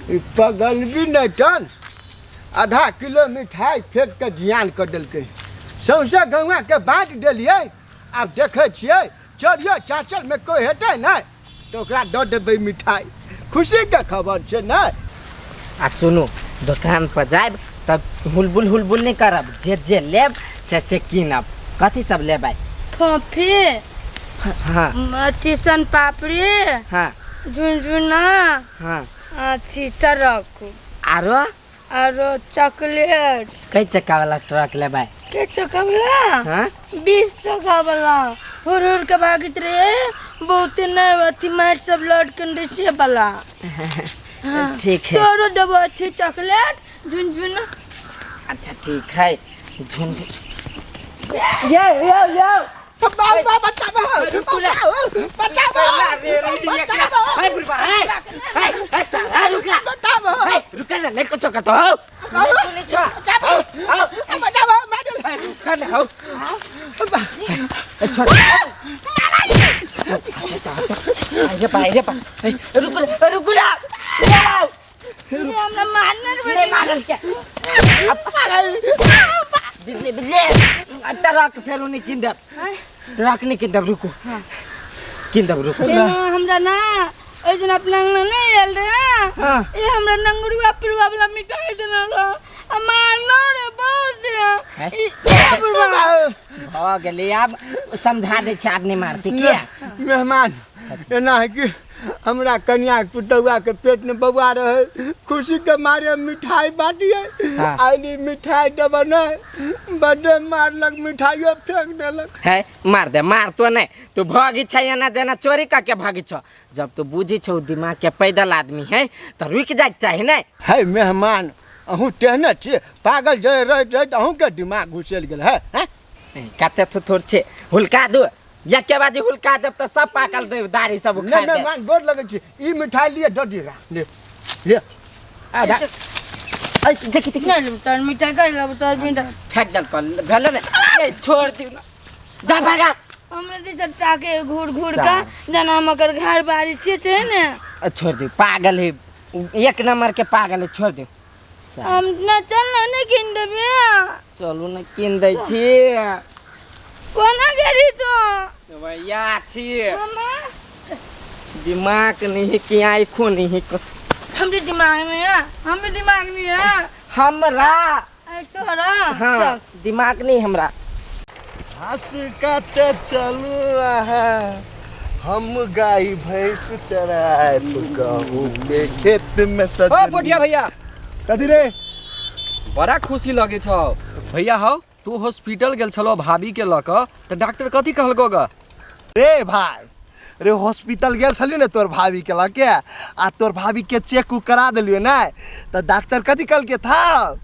ई पगलबी नहि तन आधा किलो मिठाइ फेंक कऽ जियान कऽ देलकै। सौंसे गौआँके बाँटि देलियै। आब देखै छियै चोरियो चाचरमे कोइ हेतै नहि तऽ ओकरा दऽ देबै मिठाइ। खुशीके खबर छै ने। आ सुनू, दोकान पर जायब तब हुलबुल हुलबुल नहि करब, जे जे लेब से से कीनब। कथी सब लेबै? फोफी। हाँ। अथी सन पापड़ी। हाँ। झुनझुना। हाँ। अथी ट्रक। आरो? आरो चॉकलेट। कै चक्का वाला ट्रक लेबै? के चक्का वाला? हाँ? 20 चक्का वाला। हुर हुर के भागित रहे बहुते, नहीं अथी माटि सब लौट के रहे से वाला। हाँ। ठीक है। तोरो देबो अथी चॉकलेट झुनझुना। अच्छा ठीक है। झुनझुन ये ये ये हमरा मारने नहीं मारल के बिजली बिजली ट्रक फेर नहीं किन देब, ट्रक नहीं किन देब, रुकू किन देब, रुकू। हमरा ना ओहि दिन अपना अंगना नहीं आयल रहे। हाँ। ए हमरा नंगरुआ पिरुआ वाला मिठाई देने रह आ मारनो रे बहुत हैं? दिन। ई बुढ़वा भऽ गेलै, आब समझा दै छै, आब नहि मारतै। किया? मेहमान, एना है कि हमरा कनिया के पुतौआ के पेट में बौआ रहे, खुशी के मारे मिठाई बांटिए। हाँ। आइली मिठाई देब नहीं, बड्डे मारलक, मिठाइयो फेंक देलक। है मार दे, मार तो नहीं, तू भगी छै एना जेना चोरी कऽ के भगी छौ। जब तू बुझी छौ दिमाग के पैदल आदमी है तऽ रुकि जाइके चाही ने। है मेहमान, अहूँ तेहने छियै पागल, जे रहैत रहैत अहूँके दिमाग घुसैल गेल है, हैं? कते थुथुर छै, हुलका दू एके बाजी, हुलका देब तऽ सब पाकल देब दाढ़ी सब नहि उखाड़ि देब। मेहमान, गोर लगै छी, ई मिठाई लिए दऽ दिअ, ले ले आधा। ऐ, देखी देखी। नहीं लेब तोहर मिठाई, कहि लेब तोहर मिठाई। फेंक देलकौ, भेलो ने, ए, छोड़ दियौ ने, जा भागा। हमरा दिस ताके घूर घूर सार। का जेना हम ओकर घर बारी छियै ते ने। अ, छोड़ दियौ, पागल है, एक नंबर के पागल है, छोड़ दियौ। सार। हम ना चल ना, नहीं कीन देबे। चलू ने, कीन दै छी। कोना गेली तू? भैया छी। मामा। दिमाग नहीं है कि आँखों नहीं है कत। हमरे दिमाग में है, हमरे दिमाग में है। हमरा। अरे तोरा। हाँ। चल। दिमाग नहीं हमरा। घास काटे चलू अहाँ, हम गाय भैंस चराए गहूँ के खेत में। ओ सजनी पोठिया भैया। कथी रे? बड़ा खुशी लगे छौ भैया। हौ, तू हॉस्पिटल गेल छलो भाभी के लऽ कऽ, तऽ डॉक्टर कथी कहलको ग? रे भाई रे, हॉस्पिटल गेल छलियै ने तोर भाभी के लऽ के, आ तोर भाभी के चेक उक करा देलियै ने, तऽ डॉक्टर कथी कहलकै था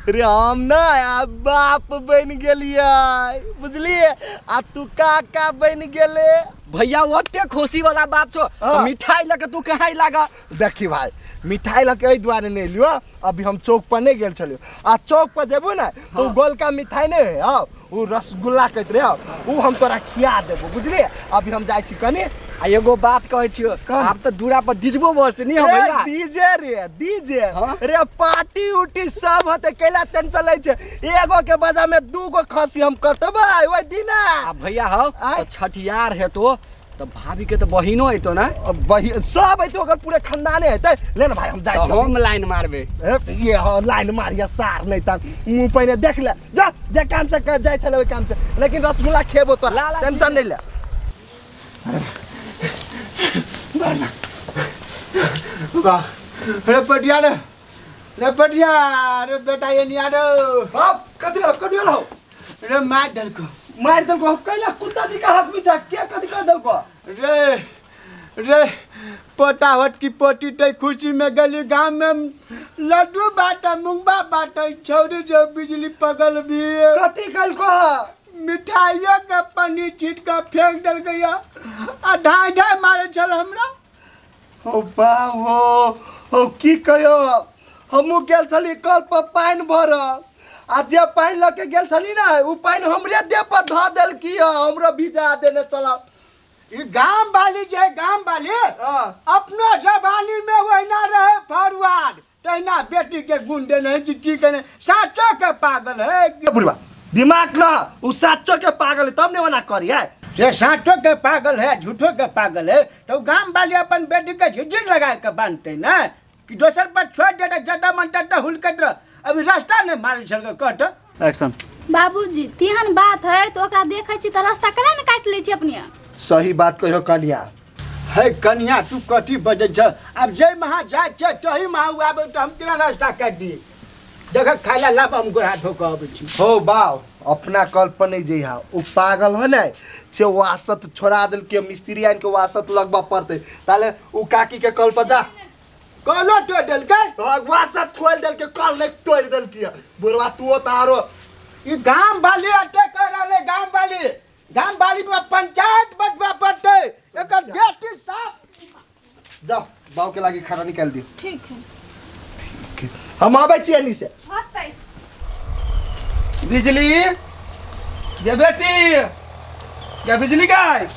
रे? हम ने आब बाप बनि गेलियै, बुझलियै? आ तू काका बनि गेले। भैया, ओते खुशी वाला बात छौ तऽ हाँ। मिठाई लऽ के तू कहाँ लागा? देखी भाई, मिठाई लऽ के एहि दुआरे नहि एलियो, अभी हम चौक पर नहि गेल छलियो, आ चौक पर जेबू ने तऽ ओ गोलका मिठाई नहि है हौ, ओ रसगुल्ला कहैत रहे हौ, ओ हम तोरा खिया देबो, बुझलियै? अभी हम जाइ छी कनि। आ एगो बात कहै छियो। कौन? आब तऽ दूरा पर डिजबो बजतै नी हौ रे भैया? डीजे रे डीजे। हाँ? रे पार्टी उटी सब होते, कैला टेंशन लै छै? एगो के बजा में दूगो खसी हम कटबै ओहि दिना। आ भैया हौ, आँय? तऽ छठियार हेतो तऽ भाभी के तऽ बहिनो अयतो ने? बहिन सब अयतो, ओकर पूरे खानदाने हेतै। ले ने भाई, हम जाइ तऽ छी। हम लाइन मारबै। ए, ये हाँ, लाइन मारिया सार नहीं त मुंह पहिने देख ले, जा जे काम से कर जाइ छले ओहि काम से, लेकिन रसगुल्ला खेबो तोरा। ला, ला, टेंशन नहीं ले। वाह रे पटिया रे, रे पटिया रे बेटा, ये निया रे। बाप, कथी भेल? कथी भेल हौ? रे मार देलको। मारि देलको हौ? कैला कुत्ता जी का हक बिचा के कथी कर देलको? रे रे पोटाहट की पोटी ते खुशी में गली गांव में लड्डू बांटा, मुंगबा बांटा, छौरी जो बिजली पगल भी। कथी कलको? मिठाइयों के पन्नी छीट के फेंक देल गया आ ढाई ढाई मारे छल हमरा। हो बा हो हो, की कहियो, हमहूँ गेल छली कल पर पानि भरऽ, आ जे पानि लऽ के गेल छली ने, ओ पानि हमरे देह पर धऽ देलकी हँ, हमरो भिजा देने छल। ई गाम वाली जे गाम वाली हाँ। अपनो जवानी में वहिना रहे फरवार। बेटी के गुण देने है कि की केने साचो के पागल है कि- बुढ़वा दिमाग न उ साचो के पागल है तब ने ओना करी है। से साचो के पागल है झूठो के पागल है तो गाम वाली अपन बेटी के झिझिर लगा के बांधते ना कि दोसर पर छोड़ देता जटा मन तटा हुलकत रह अभी रास्ता नहीं मारे छल के कहत। एक्शन। बाबूजी तेहन बात है तो ओकरा देखै छी तऽ रास्ता केना ने काटि लै छी अपने। सही बात कहियो कनिया। है कनिया तू कथी बजै छ, आब जे महा जाइ छै तही महा उ आबै तऽ हम केना रास्ता काटि दियै? देख खाइ ला लाब हम गोड़ हाथ धो कऽ अबै छी। हो बाव अपना कल पर नहीं जइहा, उ पागल हो ने से वासत छोड़ा देलकै, मिस्त्री आनि के वासत लगबऽ पड़तै, ताले उ काकी के कल पर जा। कलो तोड़ि देलकै? हाँ, वासत खोलि देलकै, कल नहि तोड़ि देलकै बुढ़वा। तू तऽ आरो ई गाम वाली अते कहि रहलै, गाम वाली गाम वाली में पंचायत बैठबऽ पड़तै, एकर बेटी साफ। जाओ बाबू के लागी खाना निकाल दियो। ठीक है। हम आबै छियै एनी से। होतै। बिजली ये बेटी या बिजली गाय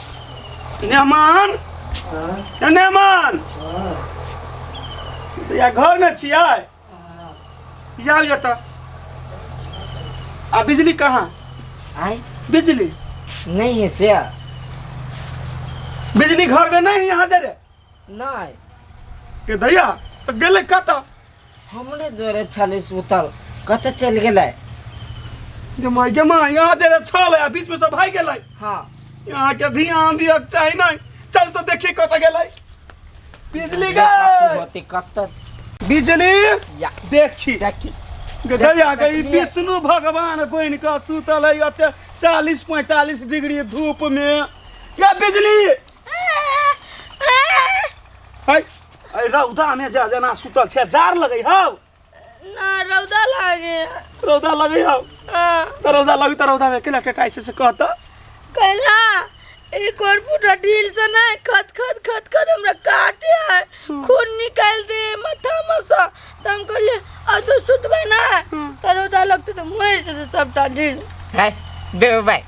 मेहमान या मेहमान या घर में छियै जाउ जतऽ। आ बिजली कहाँ? आय बिजली नहीं है से। बिजली घर में नहीं यहाँ जरे? नहीं। के दैया तो गेलै कतऽ? हमरे जोरे छलै सुतल, कतऽ चलि गेलै? गे माय गे माय, यहाँ जरे छल आ बीच में सब भागि गेलै। हाँ। यहाँ के ध्यान दियक चाही नहीं, चल तो देखिए कतऽ गेलै बिजली गे। होती कतऽ बिजली या देखी देखी गे दैया गे, ई विष्णु भगवान बनि कऽ सुतल है एते 40-45 डिग्री धूप में। या बिजली है ऐ रौदा में जा जना सुतल छै, जार लगै हौ ना रौदा लागे। रौदा लगै हौ? हाँ। त रौदा लगै त रौदा में केला टेटाइ छै से कह त। कहला एक और फूटा ढील से ना खत खत खत खत हमरा काटे है, खून निकाल दे माथा में से, त हम कहलिए अब तो सुतबै ना त रौदा लगतै त मरि जेतै सबटा ढील। है देव भाई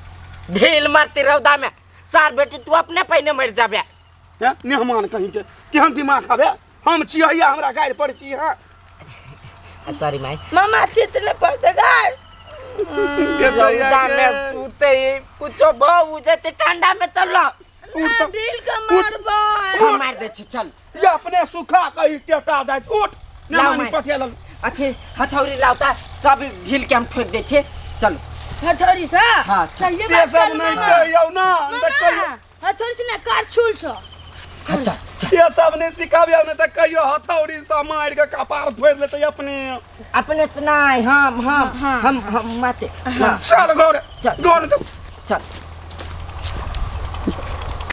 ढील मारती रौदा में, सार बेटी तू अपने पहिने मरि जाबे। हैं मेहमान कहीं के केहन दिमाग हवे, हम छियै या हमरा गारि पड़ै छी। हाँ सॉरी my. मामा छित ने पड़ते गारि। रौदा में सुते कुछो बहु जेते ठंडा में चलो। ना ढील के मारबै। हम मार दे छी चल। ये अपने सुखा के टेटा जाय उठ लाओ मेहमानी माय। पठिया लग। अथी हथौड़ी लावता सब झील के हम ठोक दे छी चलो। हथौड़ी से? हाँ, चल। सही से बात सब कहलु नहीं मामा। कहियौ ना, त कहियौ। मामा, हथौड़ी से ना करछुल से। अच्छा चल। ये सब नहीं सिखाबियौ ने त कहियो हथौड़ी से मारि के कपार फोड़ि लेतै अपने। अपने से नहीं, हम हम हाँ, हम हम मारते। हाँ। चल घर चल। घर चल। चल।